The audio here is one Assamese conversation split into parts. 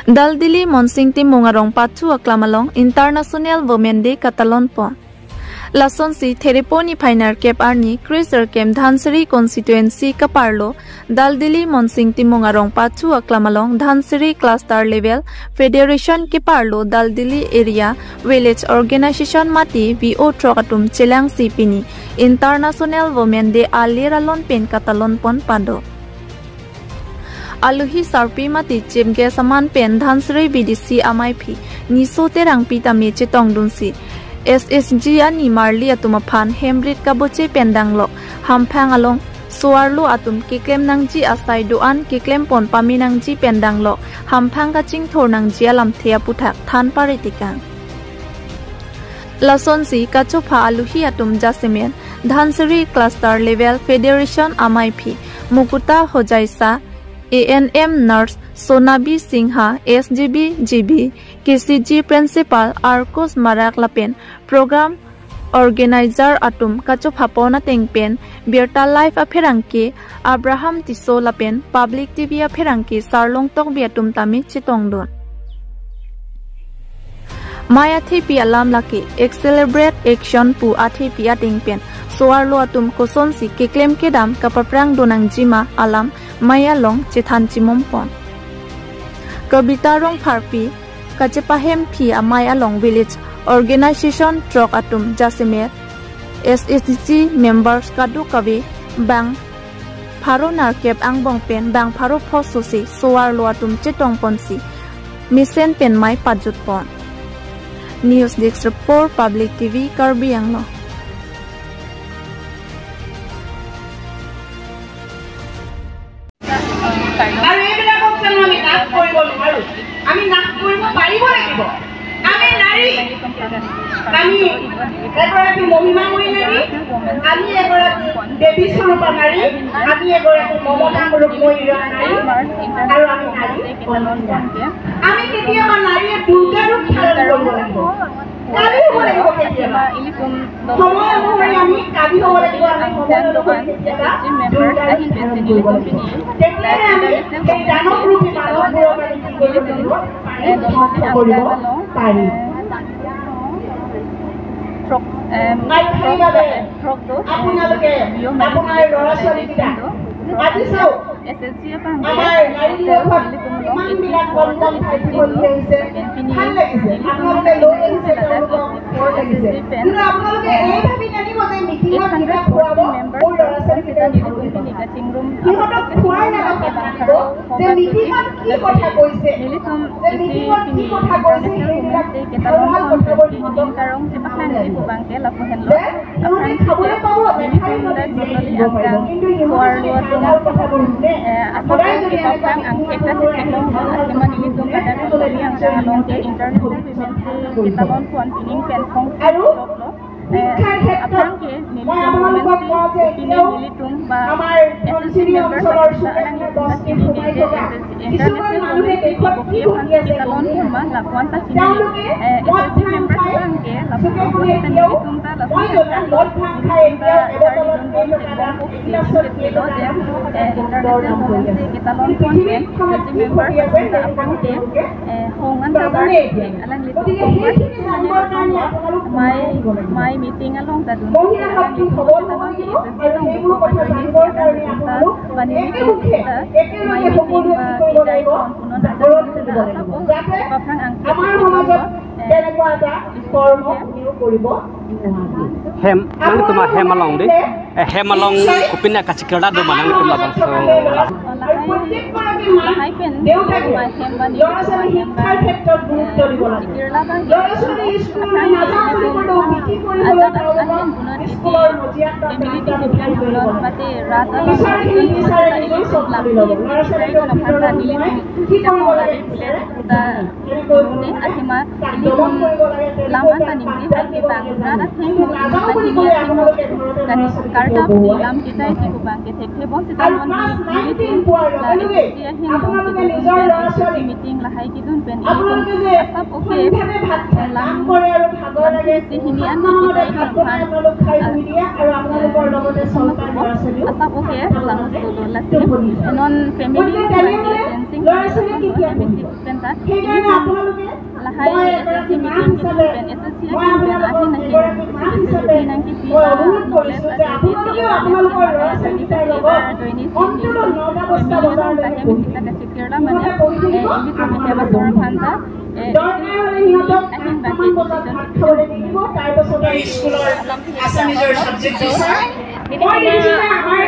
Daldili Monsing Timungarong Pachu Aklamalong International Women Day Katalon Po. Lasonsi Thereponi Final Cap Arni Cruiser Camp Dhansiri Constituency Kaparlo Daldili Monsing Timungarong Pachu Aklamalong Dhansiri Cluster Level Federation Kiparlo Daldili Area Village Organization Mati VO Trokatum Chelang Sipini International Women Day Aliralon Pen Katalon Pon Pando. Aluhi Sarpi Mati Chimge Saman Pen Dhansiri BDC Amaipi Niso Terang Pita Meche Tongdunsi SSG ani marli atum phan hembrit kaboche pendanglok hamphang along suarlo atum kiklem nangji asai doan kiklem pon pami nangji pendanglok hamphang kaching thor nangji alam thea puthak than paritikang Lasonsi kachopha aluhi atum jasemen Dhansiri Cluster Level Federation Amaipi Mukuta Hojaisa ANM Nurse Sonabi Singha SGB GB KCG Principal Arcos Marak Lapen Program Organizer Atum Kachophapona Tengpen Birta Life Apherangki Abraham Tiso Lapen Public TV Apherangki Sarlong Tok Biatum Tami Chitongdon Maya Thipi Alam Laki Accelerate Action Pu Athi Pia Tengpen Soarlo Atum Kosonsi Kiklem Kedam Kapaprang Donang Jima Alam Maya Long Chethan Chimompon Kabita Rong Pharpi Kachepahem Phi Amai Along Village Organization Trok Atum Jasimer SSG Members Kadu Kavi Bang Pharo Narkep Angbong Pen Bang Pharo Phosusi Soar Lo Atum Chetong Ponsi Misen Pen Mai Pajut Pon News Desk Report Public TV Karbi Anglong. আমি নাশ কৰিব পাৰিব লাগিব। আমি নাৰী, আমি এগৰাকী মহিমাময়ী নাৰী, আমি এগৰাকী দেৱী স্বৰূপা নাৰী, আমি এগৰাকী মমতাময়ী নাৰী আৰু আমি নাৰী। আমি কেতিয়াবা নাৰীয়ে দুৰ্গা ৰূপ ধাৰণ কৰিব লাগিব, কালী হ'ব লাগিব। কেতিয়াবা সময় অনুসৰি আমি কালী হ'ব লাগিব, আমি সময় অনুসৰি কেতিয়াবা দুৰ্গা ৰূপ ধাৰণ কৰিব লাগিব। তেতিয়াহে আমি সেই দানৱৰূপী মানৱবোৰক আমি কি কৰিব লাগিব, কৰিব পাৰিম। আৰু সেইবাবে আপোনালোকে আপোনাৰ ল'ৰা ছোৱালীকেইটা আজি চাওক, আমাৰ নাৰী দিৱসত ইমানবিলাক কম কম ভাইটি ভণ্টি আহিছে, ভাল লাগিছে। আপোনালোকে লৈ আহিছে, তেওঁলোকক বৰ লাগিছে। কিন্তু আপোনালোকে এই ভাবি নানিব যে মিটিঙত কিবা খুৱাব, মোৰ ল'ৰা ছোৱালীকেইটাই সিহঁতক খোৱাৰ নামত নানিব যে মিটিঙত কি কথা কৈছে, যে মিটিঙত কি কথা কৈছে, সেইবিলাক ভাল ভাল কথাবোৰ সিহঁতক সিহঁতে খাবলৈ পাব, নাখায় সিহঁতে জীয়াই থাকিব পাৰিব। কিন্তু সিহঁতে যদি ভাল ভাল কথাবোৰ শুনে, সদায় যদি আৰু শিক্ষাৰ ক্ষেত্ৰত মই আপোনালোকক কওঁ যে এতিয়াও আমাৰ ধনশিৰি অঞ্চলৰ চুকে বস্তিত সোমাই থকা কিছুমান মানুহে দেশত কি ঘটি আছে, তেওঁলোকে মদ ভাং খাই চুকে কোণে এতিয়াও, মই জনাত মদ ভাং খাই এতিয়াও এবটলত কেইটকা দাম, এগিলাচত কেইটকা দাম দৰ দাম কৰি আছে। পৃথিৱীখনত কি ঘটি আছে তেওঁলোকে নাজানে এতিয়া। গতিকে সেইখিনি জানিবৰ কাৰণে আপোনালোক সোমাই আহিব লাগিব। মহিলা শক্তি সবল হ'ব লাগিব আৰু সেইবোৰ কথা জানিবৰ কাৰণে আপোনালোক একেমুখে একেলগে সকলোৱে কি কৰিব লাগিব, জাগৰণ তুলিব লাগিব, যাতে আমাৰ সমাজত তেনেকুৱা এটা কৰ্ম কোনেও কৰিব নোৱাৰে। Hem mana tu mah hemalong deh, hemalong kupina kasih kerja do mana tu mah bangsa. আৰু প্ৰত্যেকগৰাকী মাক দেউতাকে ল'ৰা ছোৱালী শিক্ষাৰ ক্ষেত্ৰত গুৰুত্ব দিব লাগে। ল'ৰা ছোৱালী স্কুললৈ নাযাওঁ বুলি ক'লেও মিটিং কৰিবলৈ তেওঁলোকক স্কুলৰ মজিয়াত বা বাৰান্দাত উঠাই লৈ ল'ব লাগে। টিচাৰখিনি টিচাৰে নিজেই চম্ভালি ল'ব। ল'ৰা ছোৱালীক ভিতৰত সোমাই কি কৰিব লাগে টিচাৰে কেনেকৈ তাক দমন কৰিব লাগে, তেনেকৈ তাক পাঠদান দিব লাগে। কিন্তু নাযাওঁ বুলি ক'লে আপোনালোকে ঘৰতে ল'ৰা ছোৱালীক বহুৱাই আৰু ক্লাছ 9 10 পোৱাৰ লগে লগে আপোনালোকে নিজৰ ল'ৰা ছোৱালীক, আপোনালোকে যে সন্ধ্যাতে ভাত খায়, কাম কৰে আৰু ভাগৰ লাগে, 7টামানতে ভাত বনাই আপোনালোক খাই শুই দিয়ে আৰু আপোনালোকৰ লগতে চলপান ল'ৰা ছোৱালীও গতিকে তেনেহ'লে ল'ৰা ছোৱালীয়ে কেতিয়া পঢ়িব? সেইকাৰণে আপোনালোকে, মই এগৰাকী মা হিচাপে, মই আপোনালোকক এগৰাকী মা হিচাপে মই অনুৰোধ কৰিছোঁ যে আপোনালোকেও আপোনালোকৰ ল'ৰা ছোৱালীকেইটাৰ লগত অন্ততঃ 9টা 10টা বজালৈকে পঢ়ি সিহঁতে পঢ়ি থাকিব। আপোনালোকে দৰকাৰ হ'লে সিহঁতক 8টামান বজাত ভাত খাবলৈ দি দিব, তাৰপাছত স্কুলৰ আছামিজৰ ছাবজেক্ট টিচাৰ। মই দেখিছোঁ যে আমাৰ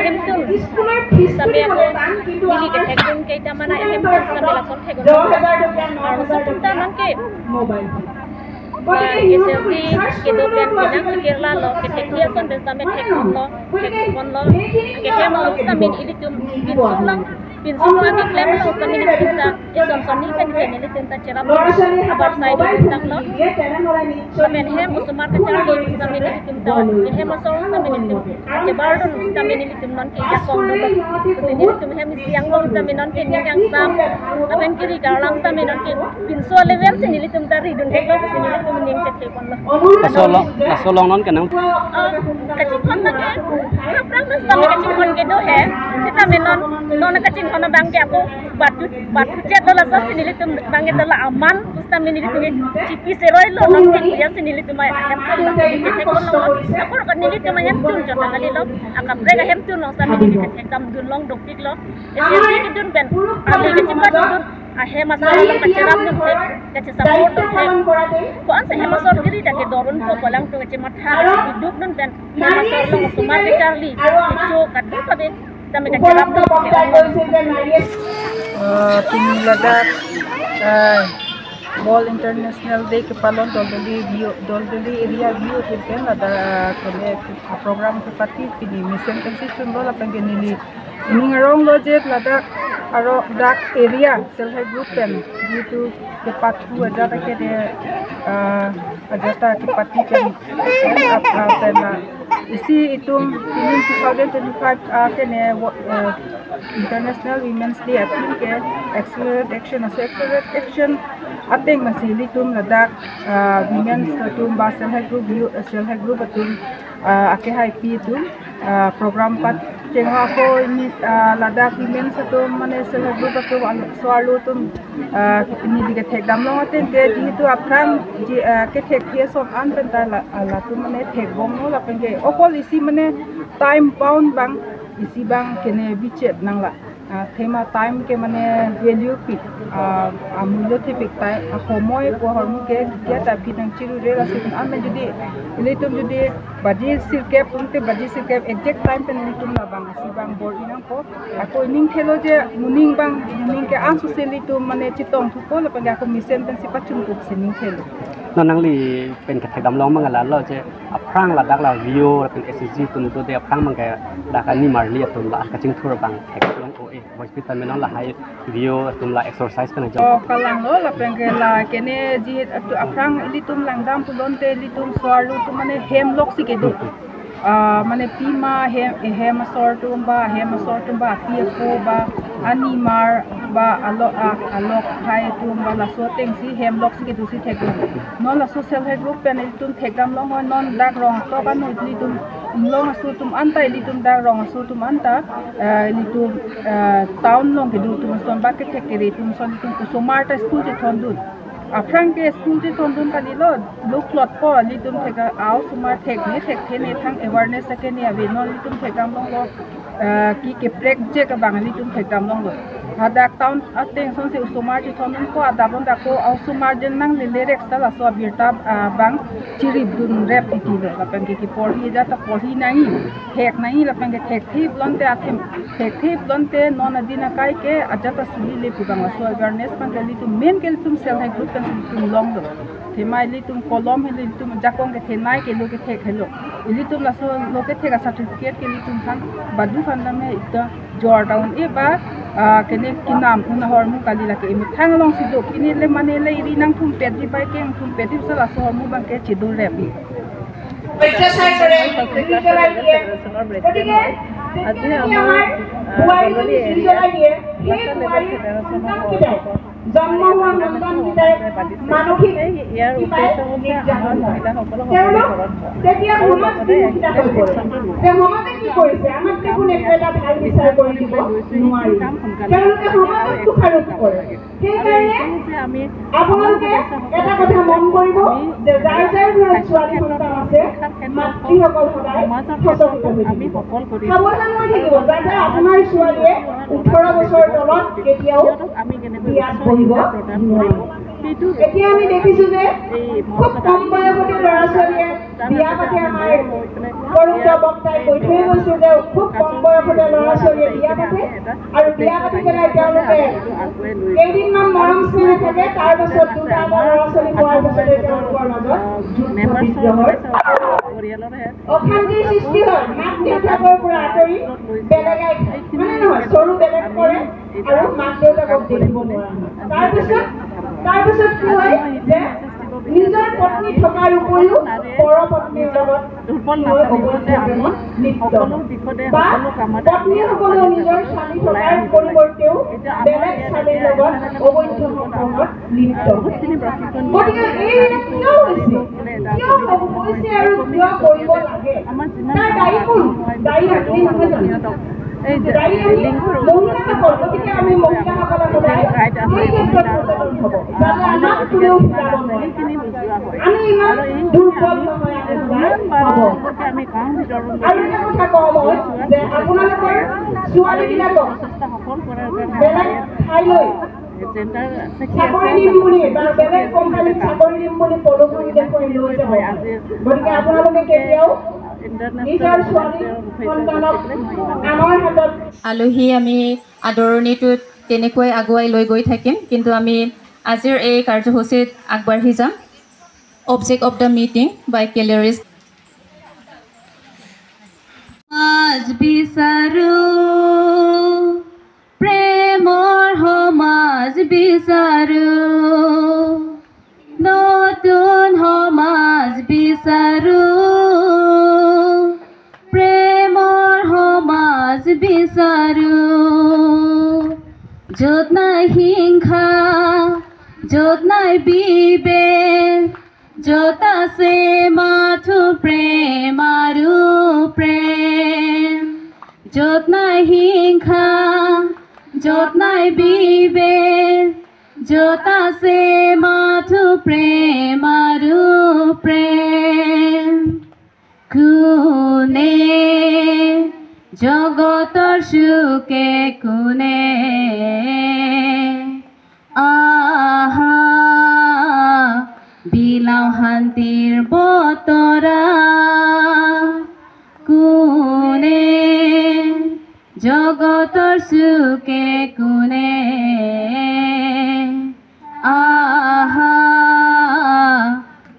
স্কুলৰ ফিজটো দিবলৈ টান, কিন্তু আমাৰ ষ্টুডেণ্টৰ হাতত 10,000 টকীয়া, 9,000 টকীয়া মোবাইল ফোন। গতিকে সিহঁতক ৰিচাৰ্জ কৰিবলৈওতো আজিকালি টকা, হয় নে নহয়? গতিকে সেইখিনি কিয় আপোনালোকে দিব নিদিব? আপোনালোকে অন্ততঃ হায়াৰ ছেকেণ্ডেৰী লেভেলটোত যদি আপোনালোকে ল'ৰা ছোৱালীৰ হাতত মোবাইল ফোনটো নিদিয়ে, তেনেহ'লে নিশ্চয় সিহঁতি সুনাগৰিক হিচাপে গঢ় লৈ উঠিব। কাৰণ হায়াৰ ছেকেণ্ডেৰী পাছ কৰিলে সিহঁতি বহুত বিস্তৰ হৈ যায়। তেতিয়া কি কৰিলে ভাল হ'ব, কি নকৰিলে ভাল হ'ব, সেইকাৰণে মই আপোনালোকক অনুৰোধ কৰিছোঁ যে laso long non kenang আপোনালোকে সোনকালে অতি ল'ৰাটোকো উঠাই 9টা মা-দেউতাই ইমান কষ্ট কৰিছে, ভাবিব। আমাৰ পুৰুষ প্ৰধান সমাজত নাৰীয়ে দিহানাম ঘৰৰ দায়িত্ব পালন কৰাতেই কাৰণ নাৰীয়ে সৃষ্টিকাৰী আৰু আমাক উপলব্ধ বক্তাই কৈছে যে নাৰীয়ে Ladakh World International Day ke palon Doldoli Doldoli area view thilken Ladakh kene program ke pati pini mission pensi chunlo la pengke nili ining arong lo je Ladakh aro dak area self help group pen jitu ke patu ajata ke de ajata ke pati pen pen isi itum pini 2025 kene International Women's Day atin ke accelerate action ase accelerate action ateng masili tum Ladakh women's tum ba self help group self help group atum ake hai pi tum program pat chenga ko ni Ladakh women's atum mane self help group atum swarlu tum ni dige thek dam long aten ke jitu apram ji ke thek thie som an pen ta la tum mane thek bom no la pen ke okol isi mane time bound bang isi bang kene bichet nangla thema time ke mane value pik amulyo the pik tai সময় হৰমু ke kia ta phinang chiru re ase ame jodi litum jodi baji sirkep unte baji sirkep exact time pen litum la bang isi bang bor inang ko ako ning thelo je muning bang muning ke ansu se litum mane chitong thupo la pang ako mission pen sipachum kup sining thelo non nang li pen ka thek dam long mang la lo je aprang Ladakh la view pen SSG tum to de aprang mang ka dak ani marli atum la ka ching thur bang thek long o e voice pit men la hai view tum la exercise pen jo kalang lo la peng ke la kene ji aprang litum langdam pulon te litum swarlu tu mane hem lok si ke du mane pima hem hem sor tum ba hem sor tum ba pi ko ba animar ba alok alok hai tum ba la so teng si hem lok si ke du si thek non la so self help group pen litum thek dam long non dak rong to ka nu litum long asu tum anta litum dak rong asu tum anta litum town long ke du tum son ba ke thek ke tum son litum kusomar ta school je thon dun aprang ke school je thon dun kali lo luk lot po litum thek aw sumar thek ni thek the ne thang awareness ke ne ave non litum thek dam long lo ki ke prek je ka bang litum thek dam long lo hadak town ateng son se usumar ji thon ko adabon da ko aw sumar jen nang le le rek sala so birta bang chiri dun rep iti lo la peng ke ki porhi ja ta porhi nai thek nai la peng ke thek thi blon te athem thek thi blon te non adina kai ke ajata suli le pu bang so awareness bang ke litum main ke litum self help group pen litum long lo themai litum kolom he litum jakong ke thenai ke lo ke thek helo litum la so lo ke thek certificate ke litum khan badu khan na me ita jor down e ba kene kinam una hormu kali la ke imi thanglong sido kini le mane le iri nang thum pet ji pai keng thum pet sa la so hormu bang ke chidu repi অত্যাচাৰ কৰে, জুই জ্বলাই দিয়ে। গতিকে আজি যেতিয়া আমাৰ আমাৰ বোৱাৰীজনী জুই জ্বলাই দিয়ে, সেই বোৱাৰীৰ সন্তানকেইটাই, জন্ম হোৱা সন্তানকেইটাই মানসিক নিৰ্যাতন হয়। তেওঁলোক তেতিয়া সমাজ বিৰোধিতা হৈ পৰে যে সমাজে কি কৰিছে, আমাক দেখোন একো এটা ভাল বিচাৰ কৰি দিব নোৱাৰি। তেওঁলোকে সমাজক দোষাৰোপ কৰে। সেইকাৰণে আপোনালোকে এটা কথা মন কৰিব যে যাৰ যাৰ ঘৰত ছোৱালী সন্তান আছে, মাতৃসকল সদায় সচেতন হৈ থাকিব, সাৱধান হৈ থাকিব, যাতে আপোনাৰ ছোৱালীয়ে 18 বছৰ তলত কেতিয়াও বিয়াত বহিব নোৱাৰে। এতিয়া আমি দেখিছো যে খুব কম বয়সতে ল'ৰা ছোৱালীয়ে বিয়া পাতে। আমাৰ পৰোক্ষ বক্তাই কৈ থৈ গৈছে যে খুব কম বয়সতে ল'ৰা ছোৱালীয়ে বিয়া পাতে আৰু বিয়া পাতি পেলাই তেওঁলোকে কেইদিনমান মৰম স্নেহ থাকে, তাৰ পাছত দুটা ল'ৰা ছোৱালী হোৱাৰ পাছতে তেওঁলোকৰ মাজত যুদ্ধ বিগ্ৰহৰ অশান্তিৰ সৃষ্টি হয়। মাক দেউতাকৰ পৰা আঁতৰি বেলেগাই মানে নহয়, চৰু বেলেগ কৰে আৰু মাক দেউতাকক দেখিব নোৱাৰা হয়। তাৰপিছত কি হয় যে নিজৰ পত্নী থকাৰ উপৰিও পৰপত্নীৰ লগত লিপ্ত, বা পত্নীসকলেও নিজৰ স্বামী থকাৰ পৰিৱৰ্তেও বেলেগ স্বামীৰ লগত অবৈধ সম্পৰ্কত লিপ্ত। গতিকে এইবিলাক কিয় হৈছে, কিয় হৈছে আৰু কিয় কৰিব লাগে, তাৰ দায়ী কোন? দায়ী আমি নহয় জানো? দায়ী আমি মহিলাসকল। গতিকে আমি মহিলাসকলে সদায় এই ক্ষেত্ৰত সচেতন হ'ব, যাতে আমাক কোনেও শিকাব নোৱাৰে। আমি ইমান দুৰ্বল নহয়, আমি সদায় হ'ব। আৰু এটা কথা কওঁ মই যে আপোনালোকৰ ছোৱালীবিলাকক বেলেগ ঠাইলৈ চাকৰি দিম বুলি বা বেলেগ কোম্পানীত চাকৰি দিম বুলি প্ৰলোভন দেখুৱাই লৈ যাব। গতিকে আপোনালোকে কেতিয়াও নিজৰ ছোৱালী সন্তানক আনৰ হাতত আলহী আমি আদৰণিটোত তেনেকৈ আগুৱাই লৈ গৈ থাকিম, কিন্তু আমি আজিৰ এই কাৰ্যসূচীত আগবাঢ়ি যাম। Object of the meeting by calories. সমাজ বিচাৰো, প্ৰেমৰ সমাজ বিচাৰো, নতুন সমাজ বিচাৰো, প্ৰেমৰ সমাজ বিচাৰো, য'ত নাই হিংসা, য'ত নাই বিবেক, য'ত আছে মাথো প্ৰেম আৰু প্ৰেম, য'ত নাই হিংসা, য'ত নাই বিবেক, য'ত আছে মাথো প্ৰেম আৰু প্ৰেম। কোনে জগতৰ সুখে কোনে আহা বিলাও শান্তিৰ বতৰা, কোনে জগতৰ সুখে কোনে আহা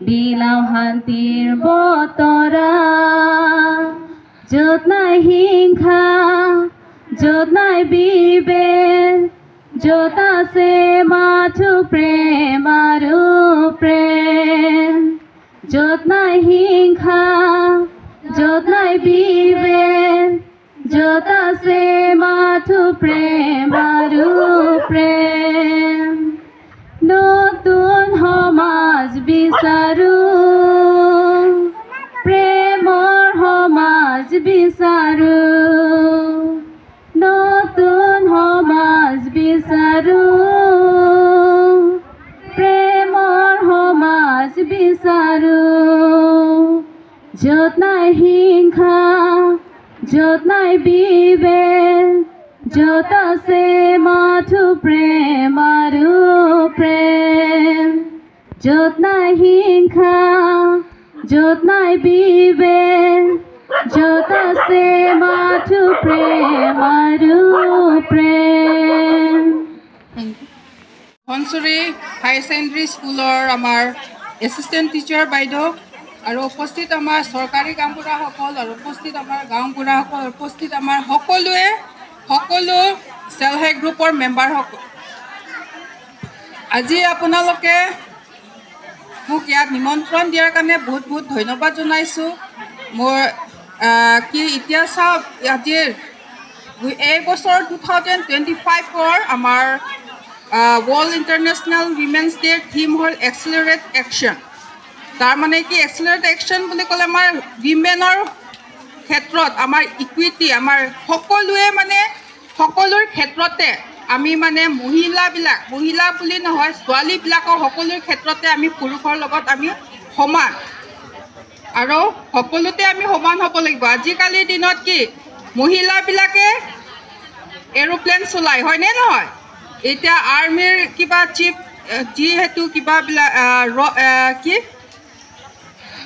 বিলাও শান্তিৰ বতৰা, য'ত নাই হিংসা, য'ত নাই বিবেক, য'ত আছে মাথো প্ৰেম আৰু প্ৰেম, য'ত নাই হিংসা, য'ত নাই বিবেক, য'ত আছে মাথো প্ৰেম আৰু প্ৰেম। নতুন সমাজ বিচাৰো, প্ৰেমৰ সমাজ বিচাৰো, নতুন সমাজ বিচাৰো, প্ৰেমৰ সমাজ বিচাৰো, য'ত নাই হিংসা, য'ত নাই বিবেক, য'ত আছে মাথো প্ৰেম আৰু প্ৰেম, য'ত নাই হিংসা, য'ত নাই বিবেক, য'ত আছে মাথো প্ৰেম আৰু প্ৰেম। ধনশিৰি হায়াৰ ছেকেণ্ডেৰী স্কুলৰ আমাৰ এছিষ্টেণ্ট টিচাৰ বাইদেউ আৰু উপস্থিত আমাৰ চৰকাৰী গাঁওবুঢ়াসকল আৰু উপস্থিত আমাৰ গাঁওবুঢ়াসকল, উপস্থিত আমাৰ সকলোৱে, সকলো ছেল্ফ হেল্প গ্ৰুপৰ মেম্বাৰসকল, আজি আপোনালোকে মোক ইয়াত নিমন্ত্ৰণ দিয়াৰ কাৰণে বহুত বহুত ধন্যবাদ জনাইছোঁ। মোৰ কি এতিয়া চাওক, আজিৰ এই বছৰ 2025ৰ আমাৰ ৱৰ্ল্ড ইণ্টাৰনেশ্যনেল উইমেন্স ডেৰ থিম হ'ল এক্সেলাৰেট একশ্যন। তাৰমানে কি, এক্সেলাৰেট একশ্যন বুলি ক'লে আমাৰ উইমেনৰ ক্ষেত্ৰত আমাৰ ইকুইটি, আমাৰ সকলোৱে মানে সকলোৰ ক্ষেত্ৰতে আমি মানে মহিলাবিলাক, মহিলা বুলি নহয় ছোৱালীবিলাকৰ সকলোৰ ক্ষেত্ৰতে আমি পুৰুষৰ লগত আমি সমান আৰু সকলোতে আমি সমান হ'ব লাগিব। আজিকালিৰ দিনত কি মহিলাবিলাকে এৰোপ্লেন চলায়, হয়নে নহয়? এতিয়া আৰ্মিৰ কিবা চিফ যিহেতু কিবাবিলাক কি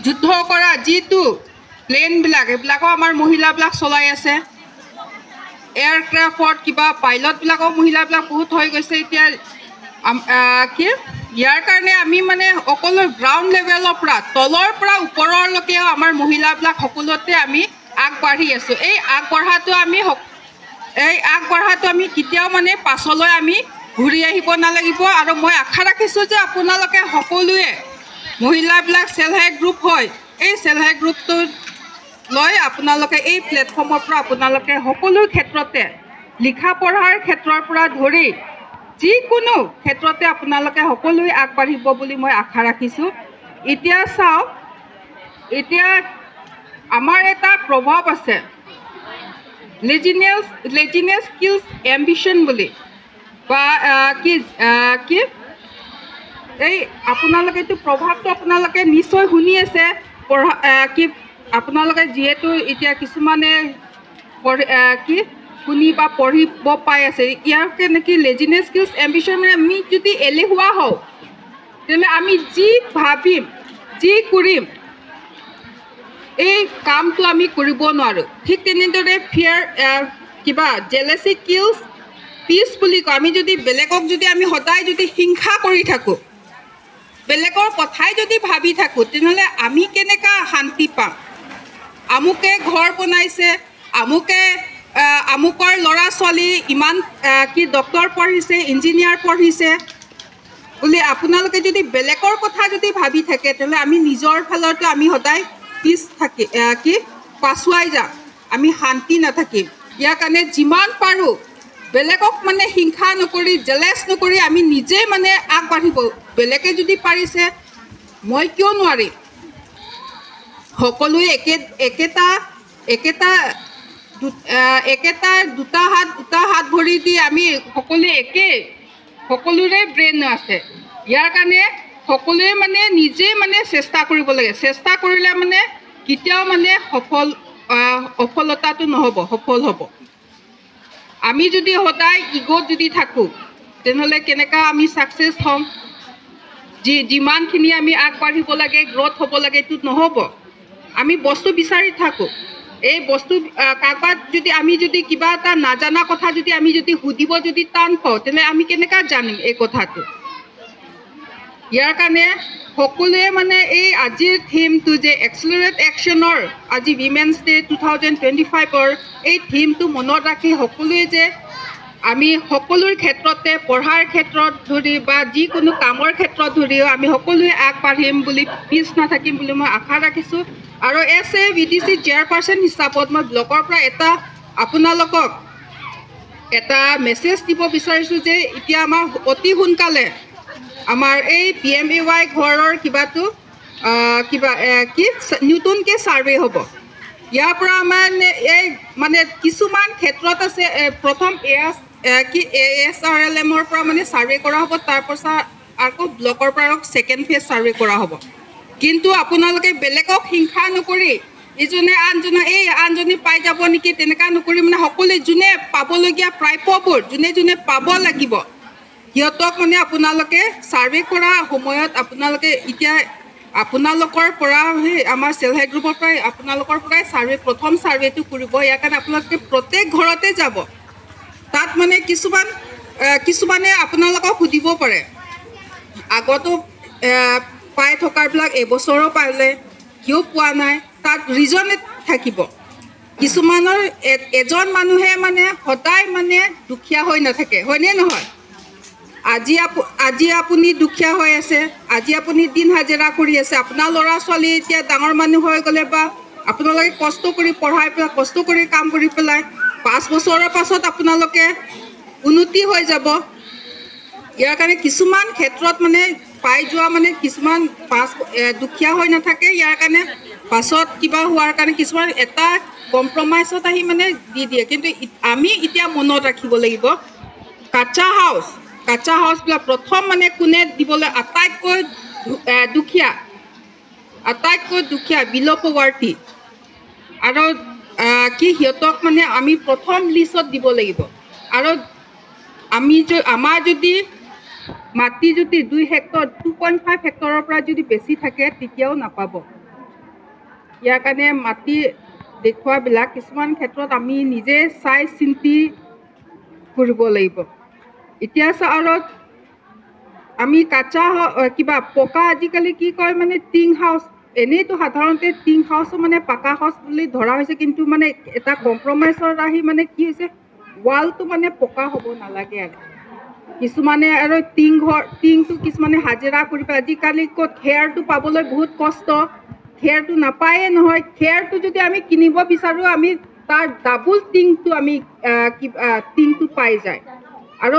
যুদ্ধ কৰা যিটো প্লেনবিলাক, এইবিলাকো আমাৰ মহিলাবিলাক চলাই আছে। এয়াৰক্ৰাফ্টত কিবা পাইলটবিলাকো মহিলাবিলাক বহুত হৈ গৈছে এতিয়া। কি ইয়াৰ কাৰণে আমি মানে অকল গ্ৰাউণ্ড লেভেলৰ পৰা, তলৰ পৰা ওপৰলৈকেও আমাৰ মহিলাবিলাক সকলোতে আমি আগবাঢ়ি আছোঁ। এই আগবঢ়াটো আমি কেতিয়াও মানে পাছলৈ আমি ঘূৰি আহিব নালাগিব। আৰু মই আশা ৰাখিছোঁ যে আপোনালোকে সকলোৱে মহিলাবিলাক চেল্ফ হেল্প গ্ৰুপ হয়, এই চেল্ফ হেল্প গ্ৰুপটোত লৈ আপোনালোকে এই প্লেটফৰ্মৰ পৰা আপোনালোকে সকলো ক্ষেত্ৰতে লিখা পঢ়াৰ ক্ষেত্ৰৰ পৰা ধৰি যিকোনো ক্ষেত্ৰতে আপোনালোকে সকলোৱে আগবাঢ়িব বুলি মই আশা ৰাখিছোঁ। এতিয়া চাওক, এতিয়া আমাৰ এটা প্ৰভাৱ আছে লেজিনেছ কিলছ এম্বিশ্যন বুলি, বা কি কি এই আপোনালোকে এইটো প্ৰভাৱটো আপোনালোকে নিশ্চয় শুনি আছে। পঢ়া কি আপোনালোকে যিহেতু এতিয়া কিছুমানে কি শুনি বা পঢ়িব পাই আছে। ইয়াৰ কেনেকৈ লেজিনেছ কিলছ এম্বিশ্যন মানে আমি যদি এলেহুৱা হওঁ তেনেহ'লে আমি যি ভাবিম যি কৰিম এই কামটো আমি কৰিব নোৱাৰোঁ। ঠিক তেনেদৰে ফিয়াৰ কিবা জেলেচি কিলছ পিচ বুলি কয়। আমি যদি বেলেগক যদি আমি সদায় যদি হিংসা কৰি থাকোঁ, বেলেগৰ কথাই যদি ভাবি থাকোঁ, তেনেহ'লে আমি কেনেকুৱা শান্তি পাম? আমুকে ঘৰ বনাইছে, আমুকে আমুকৰ ল'ৰা ছোৱালী ইমান কি ডক্টৰ পঢ়িছে, ইঞ্জিনিয়াৰ পঢ়িছে বুলি আপোনালোকে যদি বেলেগৰ কথা যদি ভাবি থাকে, তেনেহ'লে আমি নিজৰ ফালতো আমি সদায় পিছ থাকি কি পাছুৱাই যাম, আমি শান্তি নাথাকিম। ইয়াৰ কাৰণে যিমান পাৰোঁ বেলেগক মানে হিংসা নকৰি, জেলেছ নকৰি আমি নিজে মানে আগবাঢ়িব। বেলেগে যদি পাৰিছে মই কিয় নোৱাৰিম? সকলোৱে একে একেটা একেটা একেটা দুটা হাত ভৰি দি আমি সকলোৱে একেই, সকলোৰে ব্ৰেইন আছে। ইয়াৰ কাৰণে সকলোৱে মানে নিজে মানে চেষ্টা কৰিব লাগে। চেষ্টা কৰিলে মানে কেতিয়াও মানে সফল অফলতাটো নহ'ব, সফল হ'ব। আমি যদি সদায় ইগ'ত যদি থাকোঁ তেনেহ'লে কেনেকুৱা আমি ছাকচেছ হ'ম? যিমানখিনি আমি আগবাঢ়িব লাগে, গ্ৰ'থ হ'ব লাগে, এইটো নহ'ব। আমি বস্তু বিচাৰি থাকোঁ, এই বস্তু কাৰোবাক যদি আমি যদি কিবা এটা নাজানা কথা যদি আমি যদি সুধিব যদি টান পাওঁ, তেনেহ'লে আমি কেনেকুৱা জানিম এই কথাটো? ইয়াৰ কাৰণে সকলোৱে মানে এই আজিৰ থিমটো যে এক্সেলাৰেট একশ্যনৰ আজি উইমেন্স ডে 2025ৰ এই থিমটো মনত ৰাখি সকলোৱে যে আমি সকলোৰ ক্ষেত্ৰতে পঢ়াৰ ক্ষেত্ৰত ধৰি বা যিকোনো কামৰ ক্ষেত্ৰত ধৰিও আমি সকলোৱে আগবাঢ়িম বুলি, পিছ নাথাকিম বুলি মই আশা ৰাখিছোঁ। আৰু S A V D C chairperson হিচাপত মই ব্লকৰ পৰা এটা আপোনালোকক এটা মেছেজ দিব বিচাৰিছোঁ যে এতিয়া আমাৰ অতি সোনকালে আমাৰ এই PMAY ঘৰৰ কিবাটো কিবা কি নতুনকৈ ছাৰ্ভে হ'ব। ইয়াৰ পৰা আমাৰ এই মানে কিছুমান ক্ষেত্ৰত আছে, প্ৰথম কি ASRLMৰ পৰা মানে ছাৰ্ভে কৰা হ'ব, তাৰপাছত আকৌ ব্লকৰ পৰা ছেকেণ্ড ফেজ ছাৰ্ভে কৰা হ'ব। কিন্তু আপোনালোকে বেলেগক হিংসা নকৰি ইজনে আনজনে এই আনজনী পাই যাব নেকি তেনেকুৱা নকৰি মানে সকলোৱে যোনে পাবলগীয়া প্ৰাপ্যবোৰ যোনে যোনে পাব লাগিব সিহঁতক মানে আপোনালোকে ছাৰ্ভে কৰা সময়ত আপোনালোকে এতিয়া আপোনালোকৰ পৰা সেই আমাৰ চেল্ফ হেল্প গ্ৰুপৰ পৰাই আপোনালোকৰ পৰাই ছাৰ্ভে প্ৰথম ছাৰ্ভেটো কৰিব। ইয়াৰ কাৰণে আপোনালোকে প্ৰত্যেক ঘৰতে যাব। তাত মানে কিছুমানে আপোনালোকক সুধিব পাৰে, আগতো পাই থকাবিলাক এবছৰো পালে কিয় পোৱা নাই, তাত ৰিজন থাকিব। কিছুমানৰ এজন মানুহে মানে সদায় মানে দুখীয়া হৈ নাথাকে, হয়নে নহয়? আজি আপুনি দুখীয়া হৈ আছে, আজি আপুনি দিন হাজিৰা কৰি আছে, আপোনাৰ ল'ৰা ছোৱালী এতিয়া ডাঙৰ মানুহ হৈ গ'লে বা আপোনালোকে কষ্ট কৰি পঢ়াই পেলাই কষ্ট কৰি কাম কৰি পেলাই 5 বছৰৰ পাছত আপোনালোকে উন্নতি হৈ যাব। ইয়াৰ কাৰণে কিছুমান ক্ষেত্ৰত মানে পাই যোৱা মানে কিছুমান 5 দুখীয়া হৈ নাথাকে, ইয়াৰ কাৰণে পাছত কিবা হোৱাৰ কাৰণে কিছুমান এটা কম্প্ৰমাইজত আহি মানে দি দিয়ে। কিন্তু আমি এতিয়া মনত ৰাখিব লাগিব কাঁচা হাউচ, কাঁচা হাউচবিলাক প্ৰথম মানে কোনে দিবলৈ আটাইতকৈ দুখীয়া, আটাইতকৈ দুখীয়া বিল' পভাৰ্টি আৰু কি সিহঁতক মানে আমি প্ৰথম লিষ্টত দিব লাগিব। আৰু আমি আমাৰ যদি মাটি যদি 2 হেক্টৰ 2.5 হেক্টৰৰ পৰা যদি বেছি থাকে তেতিয়াও নাপাব। ইয়াৰ কাৰণে মাটি দেখুৱাবিলাক কিছুমান ক্ষেত্ৰত আমি নিজে চাই চিন্তি কৰিব লাগিব। এতিয়া আৰু আমি কাঁচা কিবা পকা আজিকালি কি কয় মানে টিং হাউচ, এনেইতো সাধাৰণতে টিং হাউচো মানে পাকা হাউচ বুলি ধৰা হৈছে, কিন্তু মানে এটা কম্প্ৰমাইজত আহি মানে কি হৈছে ৱালটো মানে পকা হ'ব নালাগে। আৰু কিছুমানে আৰু টিং ঘৰ টিংটো কিছুমানে হাজিৰা কৰি পেলাই আজিকালি ক'ত খেৰটো পাবলৈ বহুত কষ্ট, খেৰটো নাপায়ে নহয়। খেৰটো যদি আমি কিনিব বিচাৰোঁ আমি তাৰ ডাবুল টিংটো আমি টিংটো পাই যায়। আৰু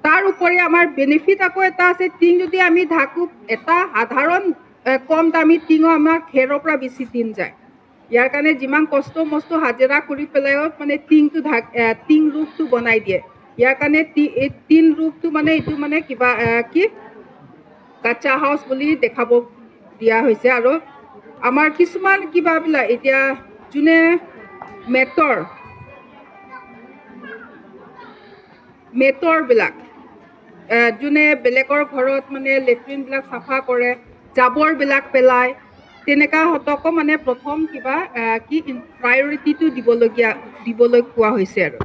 তাৰ উপৰি আমাৰ বেনিফিট আকৌ এটা আছে, টিং যদি আমি ঢাকো এটা সাধাৰণ কম দামী টিঙো আমাৰ খেৰৰ পৰা বেছি দিন যায়। ইয়াৰ কাৰণে যিমান কষ্ট মষ্ট হাজিৰা কৰি পেলাইও মানে টিংটো টিং ৰুফটো বনাই দিয়ে। ইয়াৰ কাৰণে এই টিন ৰুফটো মানে এইটো মানে কিবা কি কাঁচা হাউচ বুলি দেখাব দিয়া হৈছে। আৰু আমাৰ কিছুমান কিবাবিলাক এতিয়া যোনে মেটৰবিলাক যোনে বেলেগৰ ঘৰত মানে লেট্ৰিনবিলাক চাফা কৰে, জাবৰবিলাক পেলায়, তেনেকুৱাহঁতকো মানে প্ৰথম কিবা কি প্ৰায়ৰিটিটো দিবলৈ কোৱা হৈছে। আৰু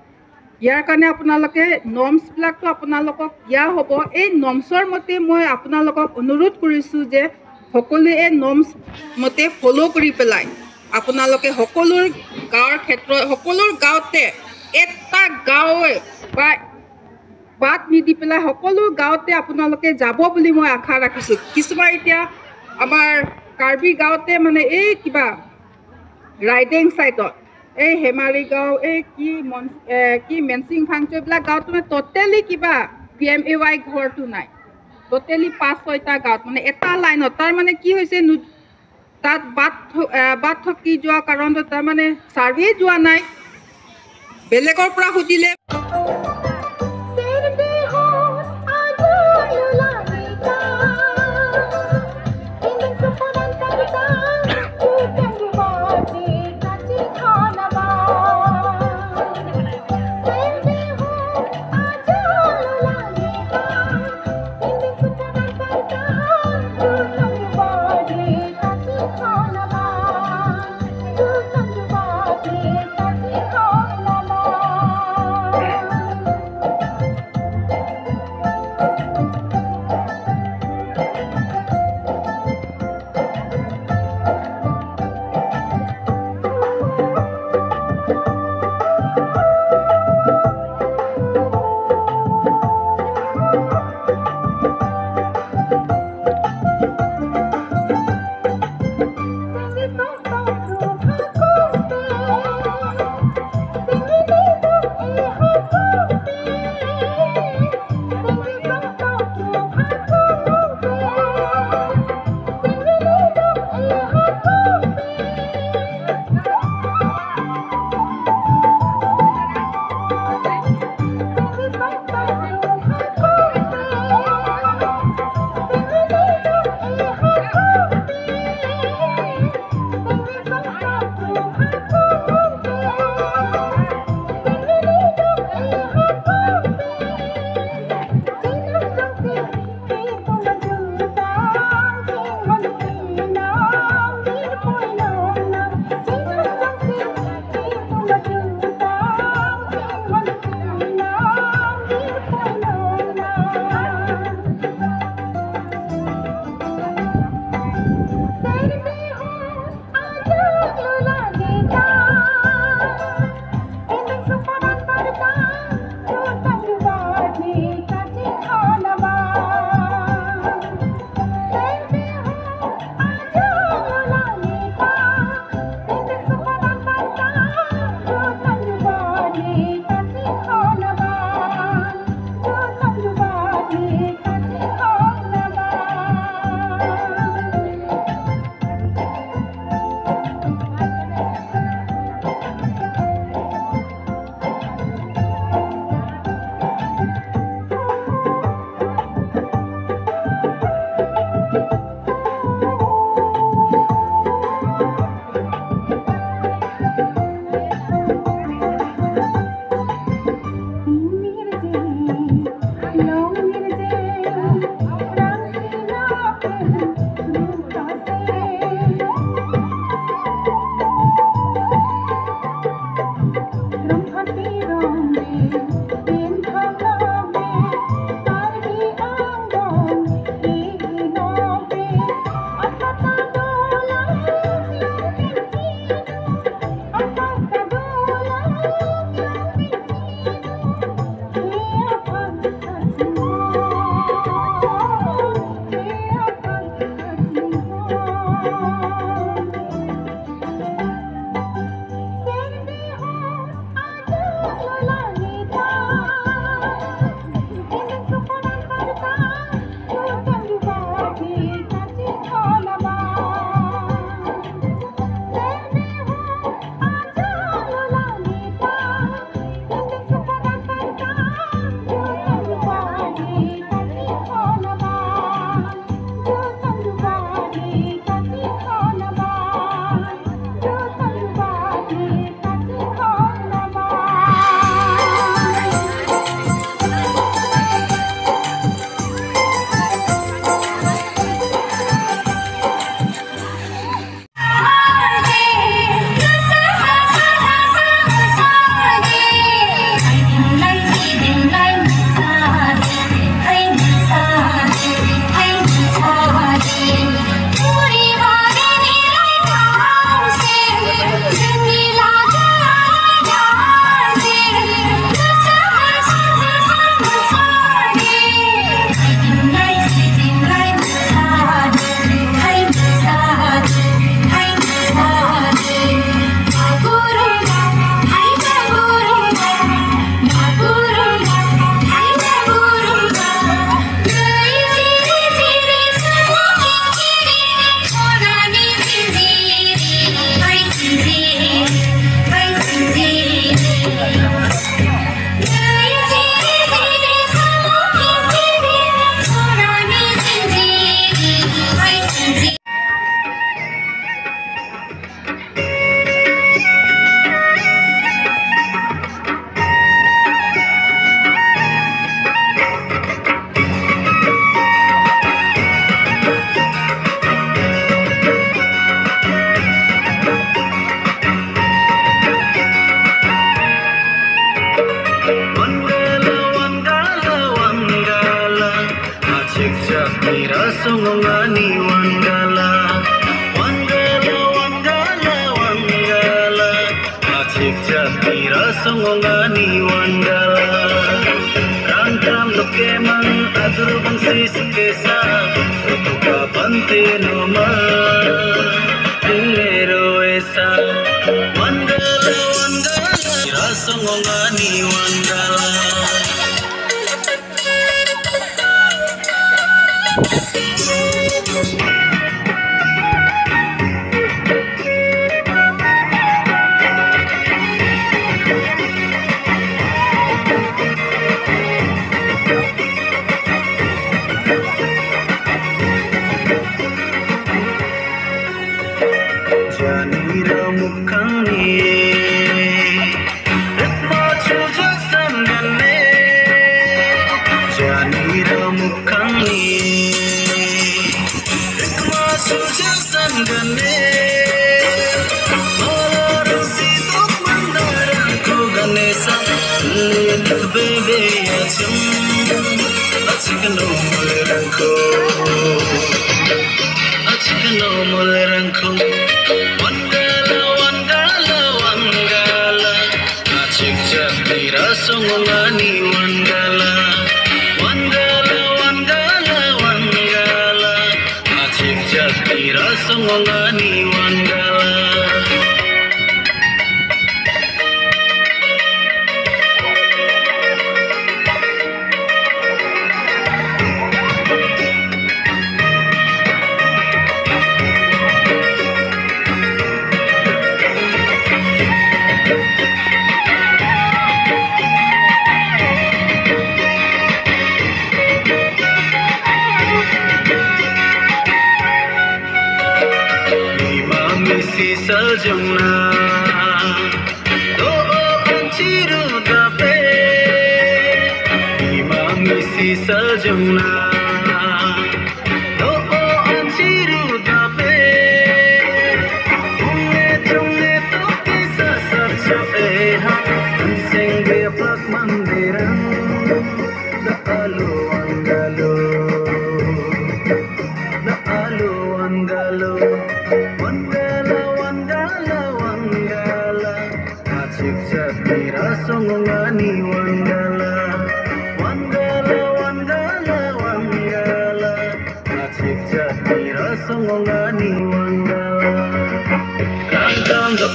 ইয়াৰ কাৰণে আপোনালোকে নৰ্মছবিলাকতো আপোনালোকক দিয়া হ'ব। এই নৰ্মছৰ মতে মই আপোনালোকক অনুৰোধ কৰিছোঁ যে সকলোৱে এই নৰ্মছ মতে ফ'ল' কৰি পেলাই আপোনালোকে সকলো গাঁৱৰ ক্ষেত্ৰত সকলো গাঁৱতে এটা গাঁৱে বা বাদ নিদি পেলাই সকলো গাঁৱতে আপোনালোকে যাব বুলি মই আশা ৰাখিছোঁ। কিছুমান এতিয়া আমাৰ কাৰ্বি গাঁৱতে মানে এই কিবা ৰাইডেং চাইডত এই হেমাৰী গাঁও, এই কি মন কি মেনচিং ফাংচন এইবিলাক গাঁৱত মানে ট'টেলি কিবা PMAY ঘৰটো নাই, ট'টেলি 5-6টা গাঁৱত মানে এটা লাইনত। তাৰ মানে কি হৈছে তাত বাট থাকি যোৱা কাৰণত তাৰমানে ছাৰ্ভে যোৱা নাই, বেলেগৰ পৰা সুধিলে Bye.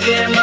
Ke